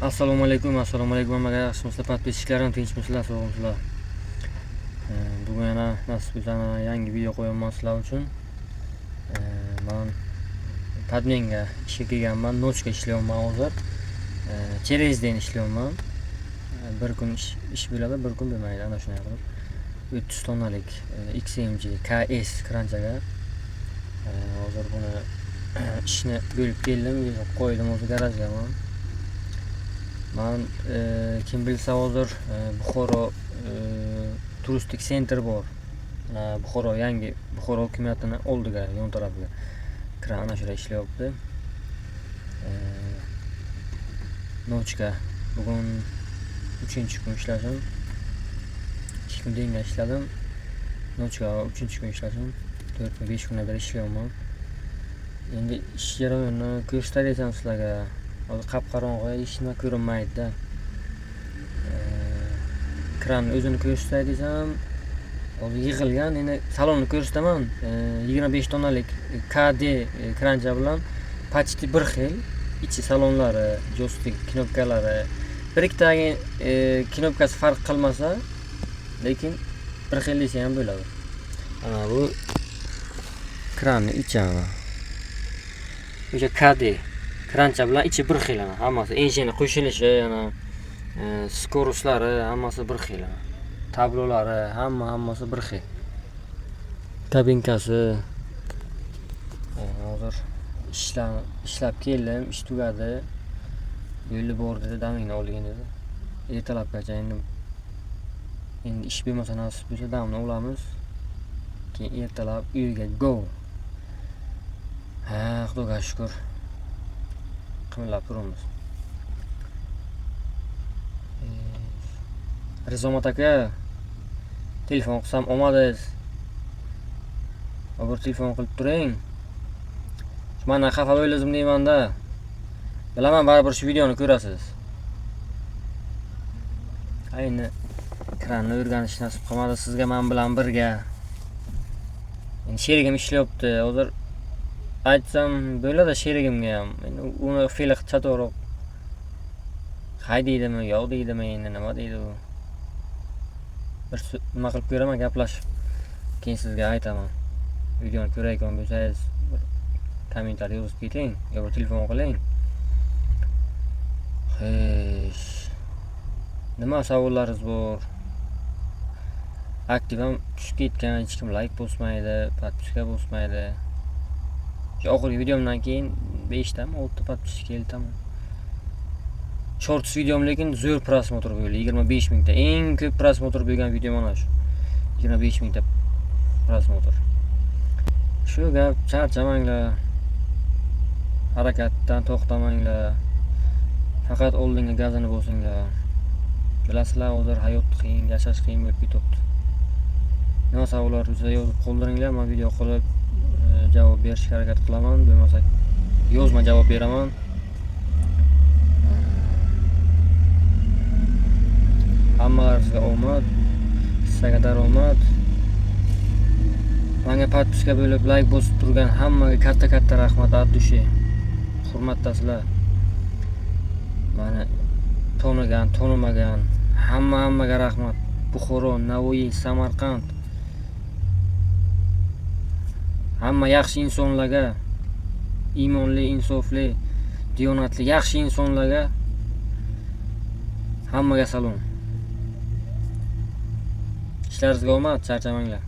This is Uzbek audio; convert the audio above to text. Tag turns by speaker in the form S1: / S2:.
S1: Assalomu alaykum, assalomu alaykum hammaga. Yaxshimisizlar, подписчиklarim, tinchmisizlar, sog'misizlar? Bugun yana nasib bo'lsa yangi video qo'yaman sizlar uchun. Man подменga ishga kelganman, ночка ishlayapman hozir. Через день ishlayapman. Bir kun ish bo'ladi, bir kun bo'lmaydi, ana shunday qilib. 30 tonnalik XMG KS kranchaga hozir buni ishni bo'lib keldim, qo'ydim o'zi garajga man. Man kim bilsa hozir Buxoro turistik центр bor. Buxoro, yangi Buxoro hukumatini oldiga, yon tarafiga. Kran ana shular ishlayapti. Ночка bugun 3-kun ishlashim. 2 kun день ga ishladim. Ночка 3-kun ishlashim. 4 5 kundan beri ishlayapman. Endi ish jarayonini ko'rsatay desam sizlarga. Hozir qop-qorong'i, hech nima ko'rinmaydi-da. Kranni o'zini ko'rsatay desam, hozir yig'ilgan. Endi salonni ko'rsataman. 25 tonnalik KD krancha bilan почти bir xil. Ichi salonlari, joystik knopkalari, bir ikkita knopkasi farq qilmasa, lekin bir xil desa ham bo'ladi. Ana bu kranni ichi ana. O'sha KD krancha bilan ichi bir xil ana, hammasi engine qo'shilishi, ana скоростlari hammasi bir xil ana. Tablolari hammasi bir xil. Kabinkasi. Hozir ishlab keldim, ish tugadi. Yo'li bor dedi, damingni olgin dedi. Ertalabgacha endi ish bo'lmasa, nasib bo'lsa damni olamiz. Keyin ertalab uyga go. Ha, Xudoga shukur. Qimillab turibmiz. Rizomat aka, telefon qilsam olmadingiz. Bir telefon qilib turing. Mandan xafa bo'ldingizmi deymanda. Bilaman, baribir shu videoni ko'rasiz. Endi kranni o'rganish nasib qilmadi sizga men bilan birga. Endi sherigim ishlayapti. Hozir aytsam bo'ladi sherigimga ham. Endi uni fe'li chatoqroq. Hay deydimi, yo'q deydimi, endi nima deydi u. Bir nima qilib ko'raman, gaplashib. Keyin sizga aytaman. Videoni ko'rayotgan bo'lsangiz, bir kommentariy yozib keting yo bir telefon qiling. Xo'sh. Nima savollaringiz bor? Aktiv ham tushib ketgan, hech kim layk bosmaydi, подписка bosmaydi. Shu oxirgi videomdan keyin 5 tami, 6 ta подписчик keldi tamom. Shorts videom lekin zo'r просмотр bo'ldi, 25 mingta. Eng ko'p просмотр bo'lgan videom ana shu. 25 mingta просмотр. Shu gap, charchamanglar. Harakatdan to'xtamanglar. Faqat oldinga gazini bosinglar. Bilasizlar, hozir hayot qiyin, yashash qiyin bo'lib ketyapti. Nima savollar bo'lsa yozib qoldiringlar, men video qilib javob berishga harakat qilaman, bo'lmasa yozma javob beraman. Hammalaringizga omad, sizlarga daromad. Menga подписка bo'lib, layk bosib turgan hammaga katta-katta rahmat от души. Hurmatdasizlar. Mani tonigan, tonimagan hammaga rahmat. Buxoro, Navoiy, Samarqand. Hamma yaxshi insonlarga, iymonli, insofli, diyonatli yaxshi insonlarga hammaga salom. Ishlaringizga omad, charchamanglar.